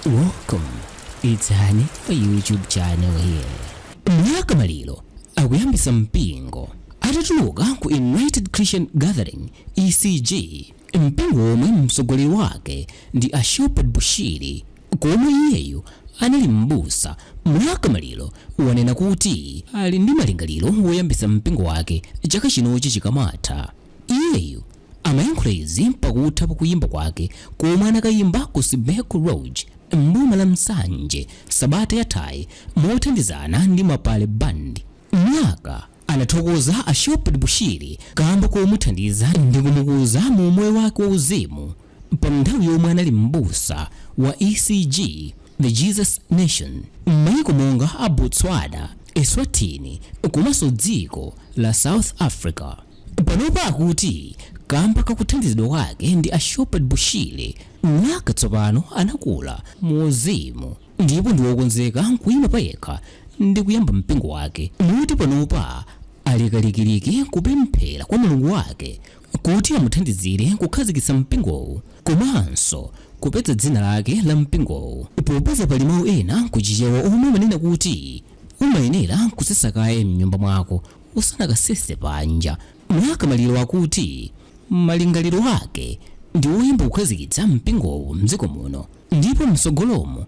Welcome. It's Hanifa YouTube channel here. Mlaka Maliro akuyambisa mpingo atatuluka ku United Christian Gathering, ECG, mpingo womwe mtsogoleri wake ndi a Shepherd Bushiri, komwe iyeyu anali m'busa. Mlaka Maliro wanena kuti ali ndi malingaliro woyambisa mpingo wake chaka chinochi chikamatha. Iyeyu amayankhula izi pakutha pakuyimba kwake komwe anakayimba ku Sibeko Lodge mboma la Nsanje sabata yathayi mothandizana ndi Mapale Band. Mlaka anathokoza a Shepherd Bushiri kamba komuthandiza ndi kumukuza mu moyo wake wauzimu pa nthawi yomwe anali m'busa wa ECG The Jesus Nation m'mayiko monga a Botswana, Eswatini komanso dziko la South Africa. Panopa akuti kamba kakuthandizidwa kwake ndi a Shepherd Bushiri, Mlaka tsopano anakula muuzimu ndipo ndi wokonzeka kuyima payekha ndi kuyamba mpingo wake, moti panopa ali kalikiliki kupemphera kwa Mulungu wake kuti amuthandizire kukhazikitsa mpingowu komanso kupeza dzina lake la mpingowu, popeza pali mawu ena kuchichewa omwe amanena kuti umayenera kusesa kaye mnyumba mwako usanakasese panja. Mlaka Maliro akuti malingaliro ake ndi woyamba kukhazikitsa mpingowu mdziko muno, ndipo mtsogolomo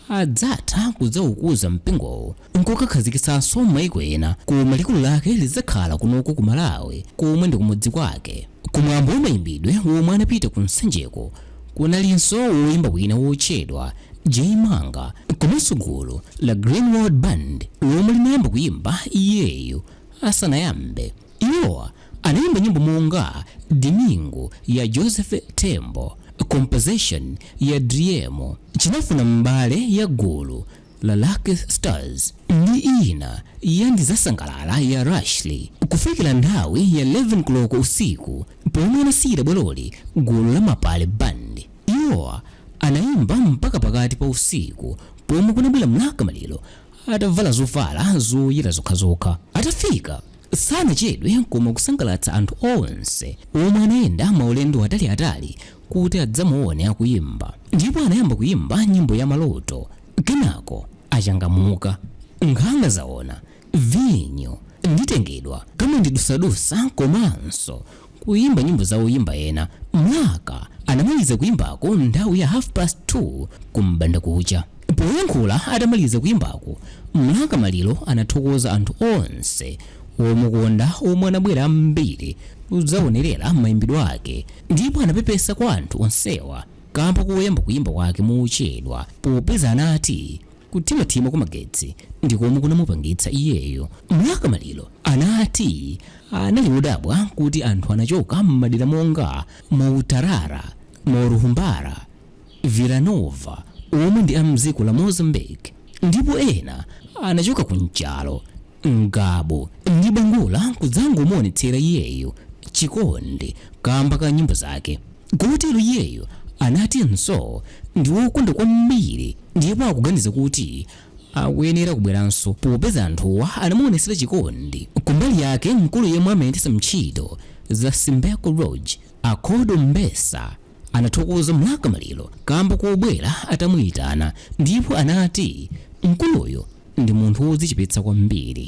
adzatha kudzaukuza mpingowu nkukakhazikitsanso m'mayiko ena, koma likulu lake lidzakhala kunoko ku Malawi komwe ndi kumudzi kwake. Kumwambo wamayimbidwe womwe anapita ku Nsanjeko kunalinso woyimba wina wotchedwa J Manga komanso gulu la Green World Band lomwe linayamba kuyimba iyeyo asanayambe. Iwowa anayimba nyimbo monga Dimingu ya Joseph Tembo, Composition ya Driemo, Chinafuna Mbale ya gulu la Lucky Stars ndi ina ya Ndizasangalala ya Rashley, kufikira nthawi ya 11 koloko usiku pomwe anasiyira bwaloli gulu la Mapale Band. Iwowa anayimba mpaka pakati pa usiku pomwe kunabwera Mlaka Maliro atavala zovala zoyera zokhazokha. Atafika sanachedwe koma kusangalatsa anthu onse omwe anayenda maulendo ataliatali kuti adzamuone akuyimba, ndipo anayamba kuyimba nyimbo ya Maloto, kenako Achangamuka, Nkhanga Zaona, Vinyo, Nditengedwa, Kama Ndidusadusa komanso kuyimba nyimbo za oyimba ena. Mlaka anamaliza kuyimbako nthawi ya 2:30 kumbanda kucha. Poyankhula atamaliza kuyimbako, Mlaka Maliro anathokoza anthu onse omukonda omwe anabwera ambiri kudzaonerera mayimbidwe ake, ndipo anapepesa kwa anthu onsewa kamba koyamba kuyimba kwake mochedwa, popeza anati kuthimathima kwa magetsi ndikomwe kunamupangitsa iyeyo. Mlaka Maliro anati anali wodabwa kuti anthu anachoka m'madera monga Mautarara, Mauruhumbara, Villanova omwe ndi a mdziko la Mozambique, ndipo ena anachoka ku Nchalo, Ngabu ndi Bangula kudzangomuonetsera iyeyo chikondi kamba ka nyimbo zake. Kotero iyeyo anatinso ndi wokondwa kwambiri ndipo akuganiza kuti akuyenera kubweranso popeza anthuwa anamuonetsera chikondi. Kumbali yake, mkulu yemwe amayendetsa ntchito za Simbeko Lodge, Akodo Mbesa, anathokoza Mlaka Maliro kamba kobwera atamuyitana, ndipo anati mkuluyo ndi munthu wodzichepetsa kwambiri.